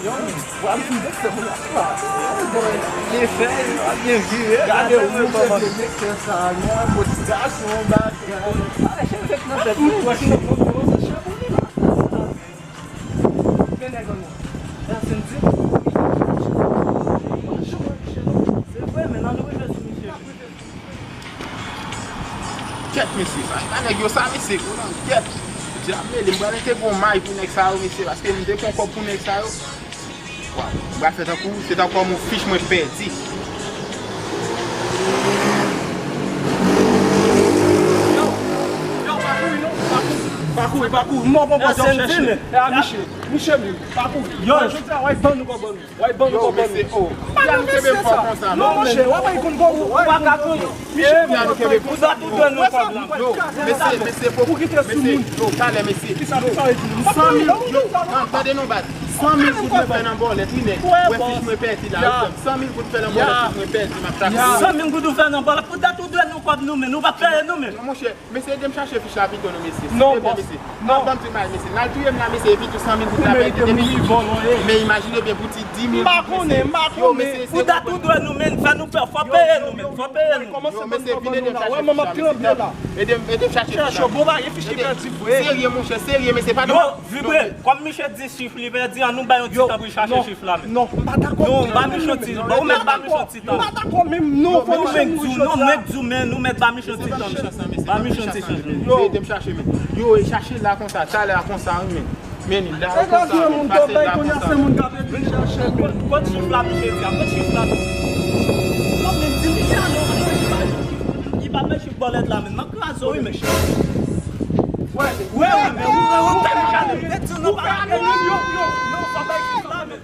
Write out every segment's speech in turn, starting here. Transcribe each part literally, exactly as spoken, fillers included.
Yo, w ap vin vekse moun la. Byen fè, w ap byen vire. Gade ou, mesye, vin vekse sa, non, motivasyon, bagay. Ale cheve nan tèt mwen. Gen nèg ann. Pèsonn di. Se vre, men nan nou rive sou misye. Kèt, mesye, sa, sa nèg yo sa, mesye, gwo nan kèt. Dyab mele, m pral mete gwo may pou nèg sa yo, mesye, paske m te pran kòb pou nèg sa yo. Waw, m pral fè tankou, se tankou yon fich mwen pèdi. Yo, yo, pa kouri, non, pa kouri, pa kouri, pa kouri. Non, bon, bon, chèche. E a Miche, Miche menm, pa kouri. Yo, jodi a, w a ban nou kòb nou. Wè, ban nou kòb nou. Yo, mesye, oh. Kiyè nou kenbe m fò konsa, non? Non, monchè, w ap konn kòb ou, ou pa ka konn. Kiyè nou kenbe m fò konsa? Ou dwe nou kòb la. Yo, mesye, mesye, fò pou kite sou moun. Yo, talè, mesye. Kisa, kisa w di? San mil, yo, tande non, baz. San mil goud mwen fè nan bòlèt, wi, nèg. Wè, fich mwen pèdi la, wi, frè m. San mil goud fè nan bòlèt, fich mwen pèdi, m ap chache. San mil goud ou fè nan bòlèt, poutèt ou dwe nou kòb nou, men nou p ap peye nou, men. Non, monchè, mesye, ede m chache fich la pito, non, mesye. Non, bòs. Non, ban m di may, mesye. N al touye m la, mesye, epi tou san mil goud la pèdi. Ou merite mouri vòlò, e. Men imajine byen pou ti di mil goud, mesye. M pa konnen, m pa konnen. Yo, mesye, se pou dat ou dwe nou, men fè nou pè, fò peye nou, men fò peye nou. Yo, mesye, vin ede m chache fich la, mesye. Ede m, ede m chache fich la. Chèche, bon, pa gen fich ki pèdi vre. Serye, monchè, serye, mesye, pa. Yo, vibre, kòm misye di chif li pèdi, an nou bay yon ti tan pou l chache chif la, men. Non, m pa dakò. Non, ba misye yon ti, ou mèt ba misye yon ti tan. M pa dakò menm, non, fò misye mouri jodi a. Non, mwen di w, men nou mèt ba misye yon ti tan, men. Ba misye yon ti chans, men. Yo, ede m chache, men. Yo, e chache la konsa, talè a konsa, wi, men. Men li la, konsa, men pase la konsa. Kot chif la, misye di a? Kot chif la? Non, men di misye a, non, li pa bay chif bòlèt la, men. M ap kraze w, wi, men. Wè, wè, wè, men ou, ou, ou fè misye ale. Ou fè ale, non, non, non, pa bay chif la, men.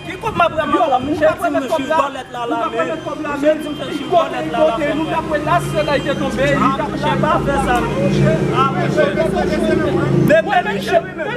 Ki kòb m ap remèt la? Misye di m chif bòlèt la la, men. Misye di m fè chif bòlèt la la, men. Nou t ap wè la, se la li te tonbe, li t ap la, pa fè sa, non. Ah, monchè. Men, men, misye, men, men.